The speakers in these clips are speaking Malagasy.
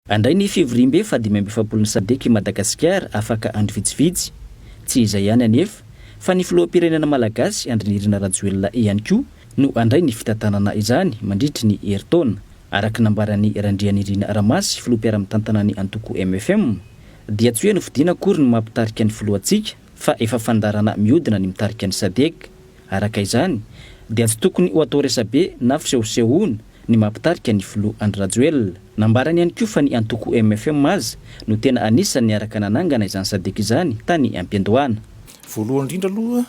Handray ny fivoriambe faha-45 ny Sadec i Madagasikara afaka andro vitsivitsy. Tsy izay ihany anefa, fa ny filoham-pirenena malagasy Andry Nirina Rajoelina ihany koa no handray ny fitantanana izany mandritry ny herintaona. Araka ny nambaran'i Randrianirina Ramasy, filoha mpiara-mitantana ny antoko mfm, dia tsy hoe nofidiana akory ny maha mpitarika ny filohantsika fa efa fandaharana mihodina ny mitarika ny Sadec. Araka izany, dia tsy tokony ho atao resabe na fisehosehoana ny maha mpitarika ny filoha Andry Rajoelina. Nambarany ihany koa fa ny antoko mfm aza no tena anisan'ny niaraka nanangana izany Sadec izany tany am-piandohana. Voalohany indrindra aloha,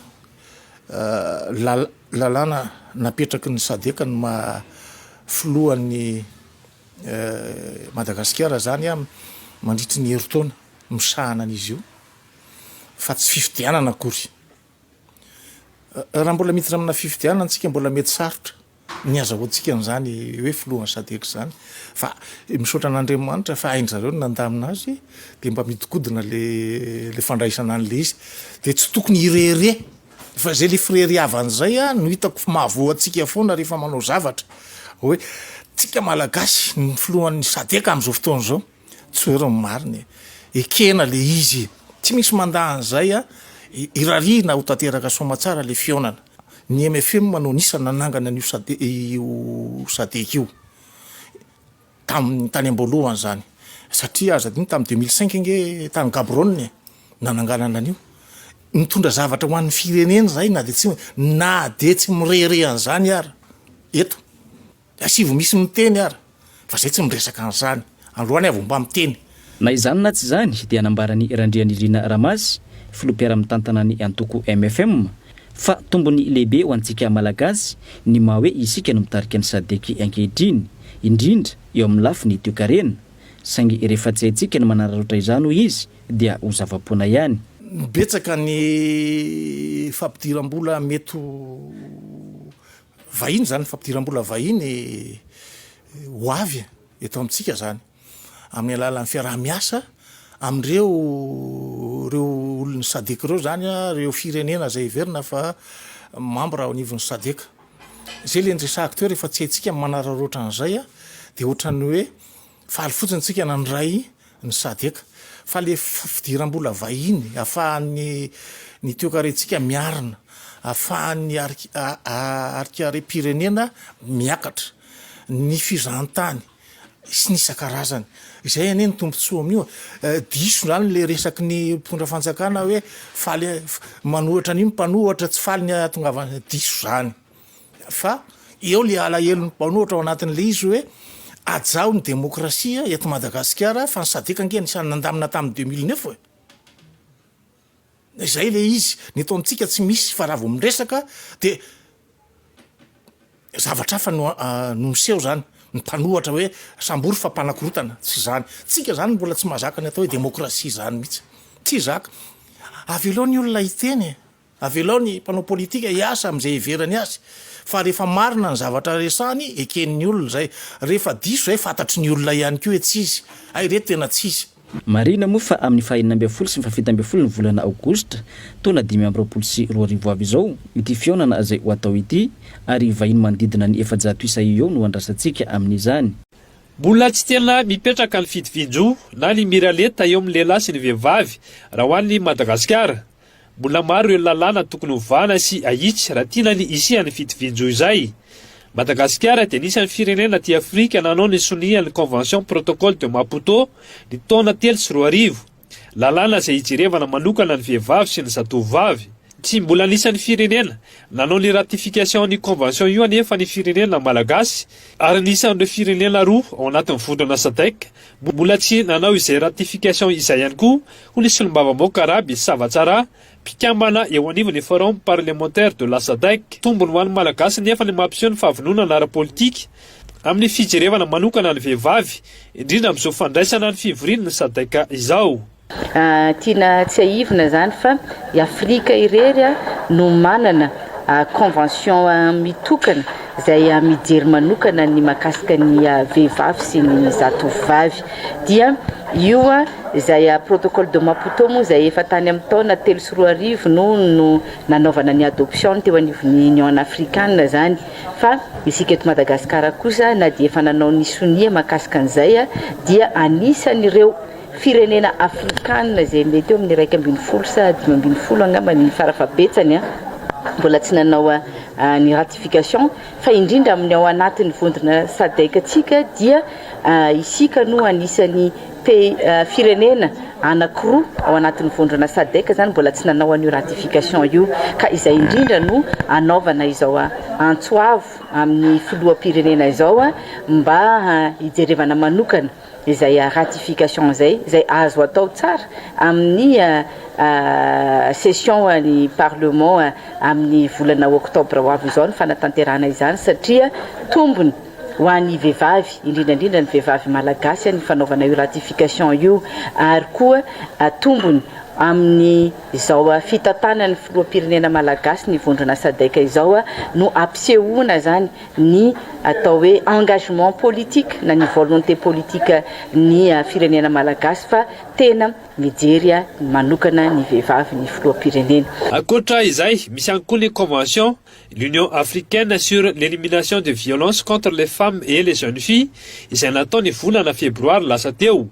lalàna napetraky ny Sadec ny maha filohan'ny Madagasikara izany mandritry ny herintaona misahana an'izy io fa tsy fifidianana akory. Raha mbola miditra amina fifidianana tsika mbola mety sarotra ny azahoantsika an'izany hoe filohan'ny Sadec izany fa misaotra an'Andriamanitra fa hain-dry zareo ny nandamina azy dia mba mihodinkodina le le fandraisana an'le izy dia tsy tokony hirehareha fa zay le fireharehavana zay a no hitako fa mahavoa antsika foana rehefa manao zavatra hoe tsika Malagasy ny filohan'ny Sadec amin'izao fotoana izao. Tsoero ny marina e. Ekena le izy e. Tsy misy mandà an'izay a. Irariana ho tanteraka soamatsara le fihaonana. Ny mfm no anisan'ny nanangana an'io sade io sadec io. Tamin'ny tany am-boalohany zany. Satria aza adino tamin'ny 2005 ange tany Gaborone e, nananganana an'io. Nitondra zavatra ho an'ny firenena zahay na dia tsy na dia tsy mirehareha an'izany ara eto. Asivo misy miteny ara fa zay tsy miresaka an'izany. Androany aho vao mba miteny. Na izany na tsy izany dia nambaran'i Randrianirina Ramasy, filoha mpiara-mitantana ny antoko mfm, fa tombony lehibe ho antsika Malagasy ny maha hoe isika no mitarika ny Sadec ankehitriny, indrindra eo amin'ny lafiny toekarena. Saingy rehefa tsy haintsika ny manararaotra izany hoy izy dia ho zava-poana ihany. Betsaka ny fampidiram-bola mety ho Vahiny izany, fampidiram-bola vahiny ho avy eto amintsika izany, amin'ny alalan'ny fiaraha-miasa amin'ireo ireo olon'ny Sadec ireo izany, ireo firenena izay heverina fa membre ao anivon'ny Sadec. Izay ilay niresahako teo, rehefa tsy haintsika ny manararaotra an'izay dia ohatran'ny hoe Faly fotsiny tsika nandray ny sadec fa le fidiram-bola vahiny afahan'ny ny toekarentsika miarina, afahan'ny arikarem-pirenena miakatra, ny fizahantany sy ny isan-karazany. Izay anie ny tombotsoa amin'io e. Diso zany le resaky ny mpitondra fanjakana hoe faly manohatra an'io ny mpanohatra tsy faly ny ahatongavana, diso zany. Fa eo le alahelon'ny mpanohitra ao anatin'le izy hoe hajao ny demokrasia eto Madagasikara fa ny sadec ange anisan'ny nandamina tamin'ny 2009 e! Izay le izy, ny eto amintsika tsy misy fa raha vao miresaka de zavatra hafa no no miseho zany, ny mpanohatra hoe sambory fa mpanakorotana, tsy zany. Tsika zany mbola tsy mahazaka ny atao hoe demokrasia zany mihitsy, tsy zaka. Avelao ny olona hiteny e! Avelao ny mpanao politika hiasa amin'izay heverany azy fa rehefa marina ny zavatra resahany eken'ny olona izay, rehefa diso izay fantatry ny olona ihany koa hoe tsy izy, hay reto tena tsy izy. Marihina moa fa amin'ny faha 16 sy ny faha 17 ny volana aogositra taona 2025 ho avy izao ity fihaonana izay ho atao ity ary vahiny manodidina ny 400 isa eo no andrasantsika amin'izany. Mbola tsy tena mipetraka ny fitovian-jo na ny miralenta eo amin'ny lehilahy sy ny vehivavy raha ho an'i Madagasikara. Mbola maro ireo lalàna tokony hovana sy ahitsy raha tiana ny hisian'ny fitovian-jo izay. Madagasikara dia anisan'ny firenena aty Afrika nanao ny sonia ny Convention Protocole de Maputo ny taona 2003. Lalàna izay hijerevana manokana ny vehivavy sy ny zatovovavy. Tsy mbola anisan'ny firenena nanao ny ratification an'io convention io anefa ny firenena Malagasy ary anisan'ireo firenena roa ao anatin'ny vondrona Sadec Mbola tsy nanao izay ratification izay ihany koa, hoy ny solombavambahoaka Raby Savatsarah, mpikambana eo anivon'ny Forum parlementaire de la Sadec. Tombony ho an'ny Malagasy nefa ny mampiseho ny fahavononana ara-politika amin'ny fijerevana manokana ny vehivavy, indrindra amin'izao fandraisana ny fivorian'ny Sadec izao. Tiana tsiahivina izany fa i Afrika irery no manana convention mitokana. izay mijery manokana ny mahakasika ny vehivavy sy ny zatovovavy. Dia io izay protocole de Maputo moa izay efa tany amin'ny taona 2003 no no nanaovana ny adoption teo anivon'ny Union africaine izany. Fa isika eto Madagasikara kosa na dia efa nanao ny sonia mahakasika an'izay dia anisan'ireo firenena afrikana izay mety eo amin'ny 11 sa 15 angamba ny farafahabetsany mbola tsy nanao ny ratification, fa indrindra amin'ny ao anatin'ny vondrona SADC antsika dia isika no anisan'ny pays firenena anankiroa ao anatin'ny vondrona SADC izany mbola tsy nanao an'io ratification io, ka izay indrindra no anaovana izao antso avo amin'ny filoham-pirenena izao mba hijerevana manokana izay ratification izay, izay azo atao tsara amin'ny session ny parlement amin'ny volana oktobra ho avy izao ny fanatanterahana izany, satria tombony ho an'ny vehivavy, indrindra indrindra ny vehivavy malagasy ny fanaovana io ratification io, ary koa tombony amin'ny izao fitantanan'ny filoham-pirenena malagasy ny vondrona SADC izao no ampisehoana izany ny atao hoe engagement politique na ny volonté politique ny firenena malagasy fa tena mijery manokana ny vehivavy ny filoham-pirenena. Ankoatra izay, misy ihany koa ny convention l'Union africaine sur l'élimination des violences contre les femmes et les jeunes filles izay natao ny volana febroary lasa teo.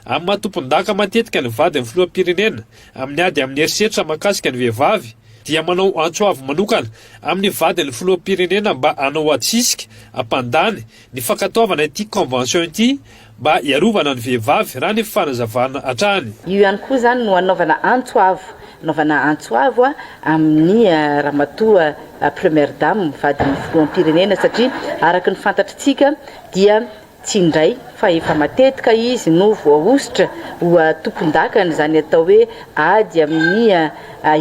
Amin'ny maha tompon-daka matetika ny vadin'ny filoham-pirenena amin'ny ady amin'ny herisetra mahakasika ny vehivavy dia manao antso avo manokana amin'ny vadin'ny filoham-pirenena mba hanao adisisika hampandany ny fankatoavana ity convention ity mba hiarovana ny vehivavy, raha ny fanazavana hatrany. Io ihany koa izany no hanaovana antso avo Anaovana antso avo amin'ny ramatoa première dame vadin'ny filoham-pirenena satria araka ny fantatritsika dia tsy indray fa efa matetika izy no voahosotra ho tompon-dakan'izany atao hoe ady amin'ny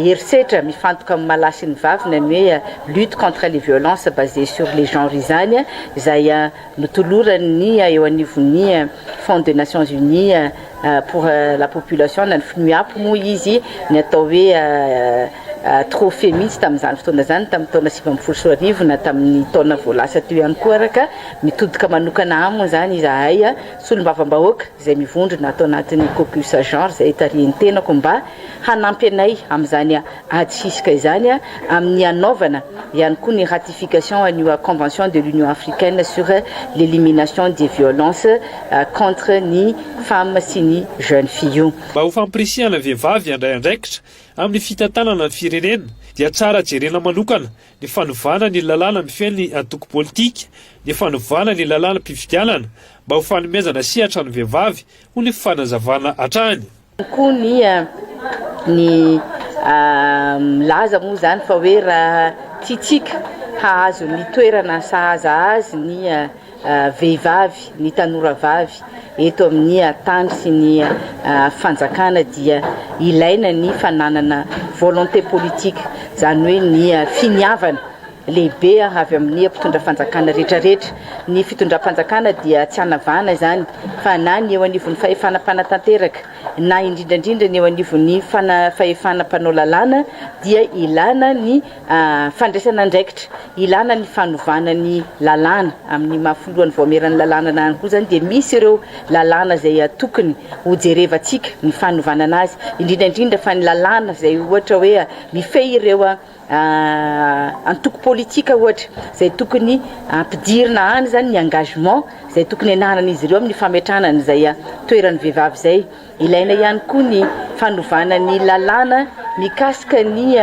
herisetra mifantoka amin'ny maha lahy sy ny vavy na ny hoe lutte contre les violences basées sur les genres izany, izay notoloran'ny eo anivon'ny Fonds des Nations Unies pour la population na ny FNUAP moa izy ny atao hoe trophée mihitsy tamin'izany fotoana izany, tamin'ny taona 2019 na tamin'ny taona vao lasa teo ihany koa. Araka mitodika manokana aminy izany izahay solombavambahoaka izay mivondrona ato anatin'ny caucus genre izay tarihin'ny tenako mba hanampy anay amin'izany ady sisika izany amin'ny hanaovana ihany koa ny ratification an'io convention de l'Union africaine sur l'élimination des violences contre ny femmes sy ny jeunes filles io. Mba ho fampirisihana ny vehivavy handray andraikitra amin'ny fitantanana ny firenena dia tsara jerena manokana ny fanovana ny lalàna mifehy ny antoko politika, ny fanovana ny lalànam-pifidianana mba ho fanomezana sehatra ny vehivavy, hoy ny fanazavana hatrany. Koa ny ny milaza moa izany fa hoe raha tiantsika hahazo ny toerana sahaza azy ny vehivavy, ny tanora vavy eto amin'ny tany sy ny fanjakana dia ilaina ny fananana volonté politique, izany hoe ny finiavana lehibe avy amin'ny mpitondra fanjakana rehetrarehetra. Ny fitondram-panjakana dia tsy hanavahana izany fa na ny eo anivon'ny fahefana mpanatanteraka na indrindra indrindra ny eo anivon'ny fahefana mpanao lalàna dia ilana ny fandraisana andraikitra, ilana ny fanovana ny lalàna. Amin'ny maha filohan'ny vaomieran'ny lalàna ihany koa izany dia misy ireo lalàna izay tokony hojerevantsika ny fanovanana azy, indrindra indrindra fa ny lalàna izay ohatra hoe mifehy ireo antoko politika ohatra izay tokony ampidirina any izany ny engagement izay tokony ananan'izy ireo amin'ny fametrahana an'izay toeran'ny vehivavy izay. Ilaina ihany koa ny fanovana ny lalàna mikasika ny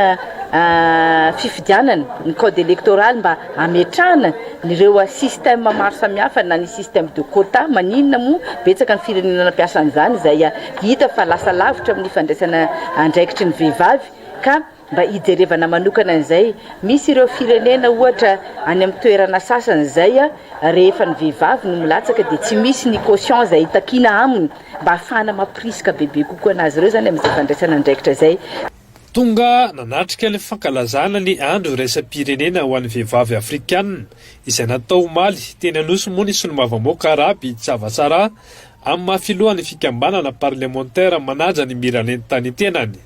fifidianana, ny code électoral mba hametrahana ireo système maro samihafa na ny système de quota. Maninona moa betsaka ny firenena nampiasa an'izany izay hita fa lasa lavitra amin'ny fandraisana andraikitry ny vehivavy ka mba hijerevana manokana an'izay. Misy ireo firenena ohatra any amin'ny toerana sasany izay rehefa ny vehivavy no milatsaka dia tsy misy ny caution izay takiana aminy mba hahafahana mampirisika bebe kokoa an'azy ireo izany amin'izay fandraisana andraikitra izay. Tonga nanatrika ny fankalazana ny Andro iraisam-pirenena ho an'ny vehivavy afrikanina izay natao omaly teny Anosy moa ny solombavambahoaka Raby Tsavatsarah amin'ny maha filohan'ny fikambanana parlemantera manaja ny miralenta ny tenany.